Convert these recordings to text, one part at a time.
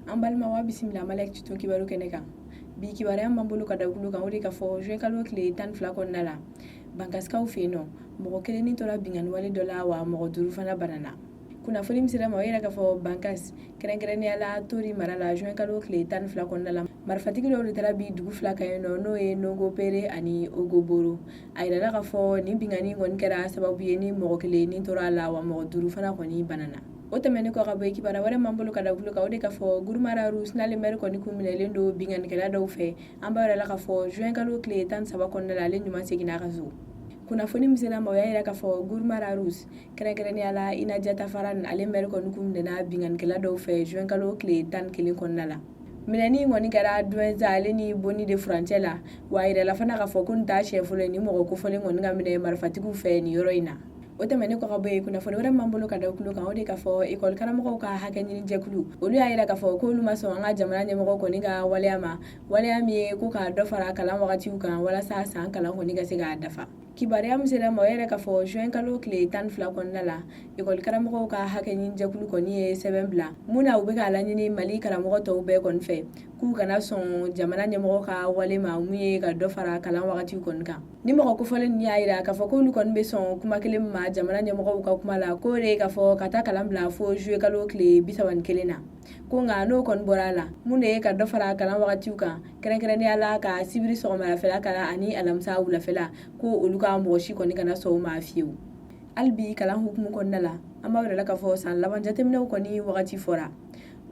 An balimaw, aw bisimila Mali Actu Tun kibaru kɛnɛ kan. Bi kibaruya m'an bolo ka da kulu kan, o de ka fɔ juin kalo tile 12 kɔnɔna la, Bankasikaw fɛ yen nɔ, mɔgɔ kelen ni tora binkanni wale dɔ la, wa mɔgɔ duuru fana banana. Kunnafoni min sera ma, o yɛrɛ k'a fɔ Bankas, kɛrɛnkɛrɛnnenya la Tori mara la, juin kalo tile 12 kɔnɔna la, marifatigi dɔw de taara bi dugu fila kan yen nɔ, n'o ye Nongo Pere ani Ogoboro. A yirala k'a fɔ nin binkanni kɔni kɛra sababu ye ni mɔgɔ kelen ni tora a la, wa mɔgɔ duuru fana kɔni banana. O tɛmɛnen kɔ ka bɔ yen, kibaruya wɛrɛ m'an bolo ka da kulu kan, o de k'a fɔ Guruma Rharous n'ale maire kɔni kun minɛlen don binkannikɛla dɔw fɛ. An b'a yira la k'a fɔ juin kalo tile 13 kɔnɔna la, ale ɲuman seginna a ka so. Kunnafoni min sera ma, o y'a yira k'a fɔ Guruma Rharous, kɛrɛnkɛrɛnnenya la Inajata Faran, ale maire kɔni kun minɛna binkannikɛla dɔw fɛ juin kalo tile 11 kɔnɔna la. Minɛni in kɔni kɛra Douentza ale ni Boni de furancɛ la, wa a yirala fana k'a fɔ ko nin t'a siɲɛ fɔlɔ ye ni mɔgɔ kofɔlen kɔni ka minɛ marifatigiw fɛ nin yɔrɔ in na. O tɛmɛnen kɔ ka bɔ yen, kunnafoni wɛrɛ m'an bolo ka da kulo kan, o de k'a fɔ ekɔli karamɔgɔw ka hakɛ ɲini jɛkulu, olu y'a yira k'a fɔ k'olu ma sɔn an ka jamana ɲɛmɔgɔ kɔni ka waleya ma, waleya min ye ko ka dɔ fara kalan wagatiw kan walasa san kalan kɔni ka se k'a dafa. Kibaruya min sera ma, o yɛrɛ k'a fɔ juin kalo tile 12 kɔnɔna la, ekɔli karamɔgɔw ka hakɛ ɲini jɛkulu kɔni ye sɛbɛn bila mun na u bɛ k'a laɲini Mali karamɔgɔ tɔw bɛɛ kɔni fɛ k'u kana sɔn jamana ɲɛmɔgɔ ka wale ma mun ye ka dɔ fara kalan wagatiw kɔni kan. Ni mɔgɔ kofɔlen ninnu y'a yira k'a fɔ k'olu kɔni bɛ sɔn kuma kelen min ma jamana ɲɛmɔgɔw ka kuma la, k'o de ye k'a fɔ ka taa kalan bila fo juillet kalo tile 31 na, ko nka n'o kɔni bɔra a la, mun de ye ka dɔ fara kalan wagatiw kan, kɛrɛnkɛrɛnnenya la ka sibiri sɔgɔmadafɛla kalan ani alamisa wulafɛla, ko olu ka mɔgɔ si kɔni kana sɔn o ma fiyewu. Hali bi kalan hukumu kɔnɔna la, an b'a yira la k'a fɔ san laban jateminɛw kɔni wagati fɔra.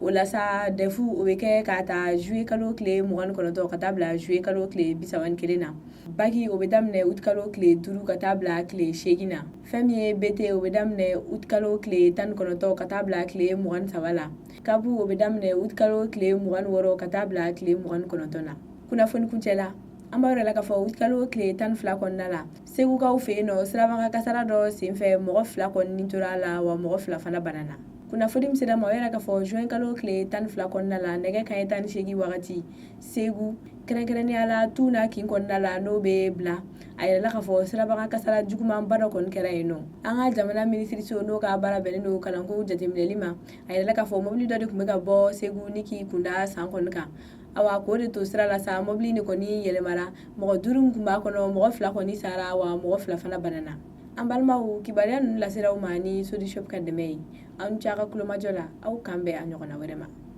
O la sa, DEF o bɛ kɛ k'a ta juillet kalo tile 29 ka taa bila juillet kalo tile 31 na. Bac o bɛ daminɛ août kalo tile 5 ka taa bila tile 8 na. Fɛn min ye BT, o bɛ daminɛ août kalo tile 19 ka taa bila tile 23 la. CAP o bɛ daminɛ août kalo tile 26 ka taa bila tile 29 na. Kunnafoni kuncɛ la, an b'a yira la k'a fɔ août kalo tile 12 kɔnɔna la, Segukaw fɛ yen nɔ, sirabakan kasara dɔ senfɛ, mɔgɔ fila kɔni tora a la, wa mɔgɔ fila fana banana. Kunnafoni min sera ma, o yɛrɛ k'a fɔ juin kalo tile 12 kɔnɔna la, nɛgɛ kanɲɛ 18 wagati, Segu, kɛrɛnkɛrɛnnenya la Tuna kin kɔnɔna la, n'o bɛ bila, a yirala k'a fɔ sirabakan kasara jugumanba dɔ kɔni kɛra yen nɔ. An ka jamana minisiriso, n'o ka baara bɛnnen don kalanko jateminɛli ma, a yirala k'a fɔ mobili dɔ de tun bɛ ka bɔ Segu ni k'i kunda San kɔni kan. Awa, k'o de to sira la sa, mobili de kɔni yɛlɛmara. Mɔgɔ duuru min tun b'a kɔnɔ, mɔgɔ fila kɔni sara, wa mɔgɔ fila fana banana. An balimaw, kibaruya ninnu lasera aw ma ni Sodishop ka dɛmɛ ye. Aw ni ce aw ka kulomajɔ la. Aw k'an bɛn a ɲɔgɔnna wɛrɛ ma.